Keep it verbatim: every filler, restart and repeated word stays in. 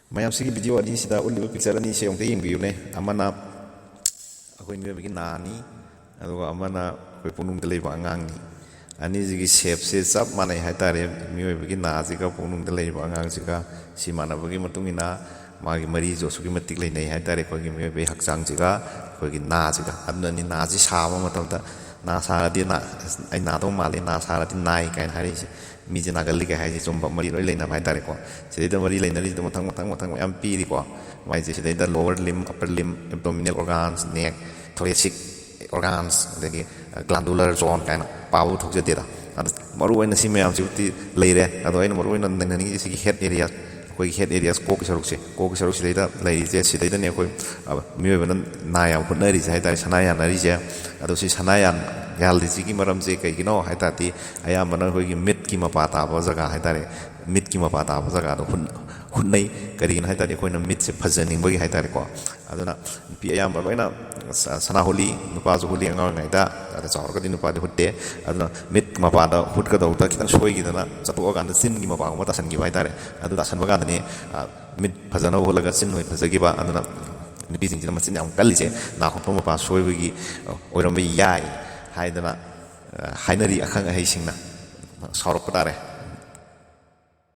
ꯃꯌꯥꯝꯁꯤꯒꯤ video ꯑꯅꯤꯁꯤꯗ ꯎꯠꯂꯤꯕ picture ꯑꯅꯤꯁꯦ ꯑꯃꯨꯛꯇ ꯌꯦꯡꯕꯤꯌꯨꯅꯦ꯫ ꯑꯃꯅ ꯑꯩꯈꯣꯏ ꯃꯤꯑꯣꯏꯕꯒꯤ ꯅꯥꯅꯤ, ꯑꯗꯨꯒ ꯑꯃꯅ ꯑꯩꯈꯣꯏ ꯄꯨꯛꯅꯨꯡꯗ ꯂꯩꯕ ꯑꯉꯥꯡꯅꯤ꯫ ꯑꯅꯤꯁꯤꯒꯤ ꯁꯦꯞꯁꯦ ꯆꯞ ꯃꯥꯟꯅꯩ ꯍꯥꯏꯇꯥꯔꯦ꯫ ꯃꯤꯑꯣꯏꯕꯒꯤ ꯅꯥꯁꯤꯒ ꯄꯨꯛꯅꯨꯡꯗ ꯂꯩꯔꯤꯕ ꯑꯉꯥꯡꯁꯤꯒ ꯁꯤ ꯃꯥꯟꯅꯕꯒꯤ ꯃꯇꯨꯡ ꯏꯟꯅ ꯃꯥꯒꯤ ꯃꯔꯤꯁꯨ ꯑꯁꯨꯛꯀꯤ ꯃꯇꯤꯛ ꯂꯩꯅꯩ ꯍꯥꯏꯇꯥꯔꯦ꯫ ꯑꯩꯈꯣꯏꯒꯤ ꯃꯤꯑꯣꯏꯕꯒꯤ ꯍꯛꯆꯥꯡꯁꯤꯒ ꯑꯩꯈꯣꯏꯒꯤ ꯅꯥꯁꯤꯒ꯫ ꯑꯗꯨꯅꯅꯤ ꯅꯥꯁꯤ ꯁꯥꯕ ꯃꯇꯝꯗ, "ꯅꯥ ꯁꯥꯔꯗꯤ ꯅꯥ-, ꯑꯩ ꯅꯥꯗꯧ ꯃꯥꯜꯂꯤ, ꯅꯥ ꯁꯥꯔꯗꯤ ꯅꯥꯏ" ꯀꯥꯏꯅ ꯍꯥꯏꯔꯛꯏꯁꯦ꯫ ꯃꯤꯁꯦ ꯅꯥꯒꯜꯂꯤ ꯀꯥꯏ ꯍꯥꯏꯁꯦ ꯆꯨꯝꯕ, ꯃꯔꯤ ꯂꯣꯏ ꯂꯩꯅꯕ ꯍꯥꯏꯇꯥꯔꯦꯀꯣ꯫ ꯁꯤꯗꯩꯗ ꯃꯔꯤ ꯂꯩꯅꯔꯤꯁꯤꯗ ꯃꯊꯪ ꯃꯊꯪ ꯃꯊꯪ ꯃꯌꯥꯝ ꯄꯤꯔꯤꯀꯣ꯫ ꯃꯥꯏꯁꯦ ꯁꯤꯗꯩꯗ lower limb, upper limb, abdominal organs, neck, thoracic organs, ꯑꯗꯒꯤ glandular zone ꯀꯥꯏꯅ ꯄꯥꯕ ꯊꯣꯛꯆꯗꯦꯗ꯫ ꯑꯗ ꯃꯔꯨ ꯑꯣꯏꯅ ꯁꯤ ꯃꯌꯥꯝꯁꯤꯕꯨꯗꯤ ꯂꯩꯔꯦ꯫ ꯑꯗꯣ ꯑꯩꯅ ꯃꯔꯨ ꯑꯣꯏꯅ ꯅꯩꯅꯅꯤꯡꯉꯤꯁꯦ ꯁꯤꯒꯤ head area, ꯑꯩꯈꯣꯏꯒꯤ head areas, ꯀꯣꯛꯀꯤ ꯁꯔꯨꯛꯁꯦ, ꯀꯣꯛꯀꯤ ꯁꯔꯨꯛꯁꯤꯗꯩꯗ ꯂꯩꯔꯤꯁꯦ, ꯁꯤꯗꯩꯗꯅꯦ ꯑꯩꯈꯣꯏ, ꯑ, ꯃꯤꯑꯣꯏꯕꯅ ꯅꯥ ꯌꯥꯝ ꯍꯨꯠꯅꯔꯤꯁꯦ ꯍꯥꯏꯇꯥꯔꯦ, ꯁꯅꯥ ꯌꯥꯟꯅꯔꯤꯁꯦ꯫ ꯑꯗꯣ ꯁꯤ ꯁꯅꯥ ꯌꯥꯟ-, ꯌꯥꯜꯂꯤꯁꯤꯒꯤ ꯃꯔꯝꯁꯦ ꯀꯩꯒꯤꯅꯣ ꯍꯥꯏ ꯇꯥꯔꯗꯤ, ꯑꯌꯥꯝꯕꯅ ꯑꯩꯈꯣꯏꯒꯤ ꯃꯤꯠꯀꯤ ꯃꯄꯥ ꯇꯥꯕ ꯖꯒꯥ ꯍꯥꯏꯇꯥꯔꯦ, ꯃꯤꯠꯀꯤ ꯃꯄꯥ ꯇꯥꯕ ꯖꯒꯥꯗꯣ ꯍꯨꯠ-, ꯍꯨꯠꯅꯩ꯫ ꯀꯔꯤꯒꯤꯅꯣ ꯍꯥꯏ ꯇꯥꯔꯗꯤ, ꯑꯩꯈꯣꯏꯅ ꯃꯤꯠꯁꯦ ꯐꯖꯅꯤꯡꯕꯒꯤ ꯍꯥꯏꯇꯥꯔꯦꯀꯣ꯫ ꯑꯗꯨꯅ ꯅꯨꯄꯤ ꯑꯌꯥꯝꯕ ꯂꯣꯏꯅ ꯁ-, ꯁꯅꯥ ꯍꯨꯠꯂꯤ, ꯅꯨꯄꯥꯁꯨ ꯍꯨꯠꯂꯤ ꯑꯉꯥꯡ ꯑꯣꯏꯔꯤꯉꯩꯗ꯫ ꯑꯗ ꯆꯥꯎꯔꯒꯗꯤ ꯅꯨꯄꯥꯗꯤ ꯍꯨꯠꯇꯦ꯫ ꯑꯗꯨꯅ ꯃꯤꯠ ꯃꯄꯥꯗ ꯍꯨꯠꯀꯗꯧꯕꯗ ꯈꯤꯇꯪ ꯁꯣꯏꯈꯤꯗꯅ ꯆꯠꯊꯣꯛꯑꯀꯥꯟꯗ ꯆꯤꯟꯒꯤ ꯃꯄꯥꯒꯨꯝꯕ ꯇꯥꯁꯟꯈꯤꯕ ꯍꯥꯏꯇꯥꯔꯦ꯫ ꯑꯗꯨ ꯇꯥꯁꯟꯕ ꯀꯥꯟꯗꯅꯤ, ꯑ, ꯃꯤꯠ ꯐꯖꯅꯕ ꯍꯨꯠꯂꯒ ꯆꯤꯟ ꯑꯣꯏꯅ ꯐꯖꯈꯤꯕ꯫ ꯑꯗꯨꯅ ꯅꯨꯄꯤꯁꯤꯡꯁꯤꯅ ꯃꯆꯤꯟ ꯌꯥꯝ ꯀꯜꯂꯤꯁꯦ ꯅꯥ ꯍꯨꯠꯄ ꯃꯄꯥ ꯁꯣꯏꯕꯒꯤ, ꯑ, ꯑꯣꯏꯔꯝꯕ ꯌꯥꯏ ꯍꯥꯏꯗꯅ, ꯑ, ꯍꯥꯏꯅꯔꯤ ꯑꯈꯪ ꯑꯍꯩꯁꯤꯡꯅ꯫ ꯁꯥꯎꯔꯛꯄ ꯇꯥꯔꯦ꯫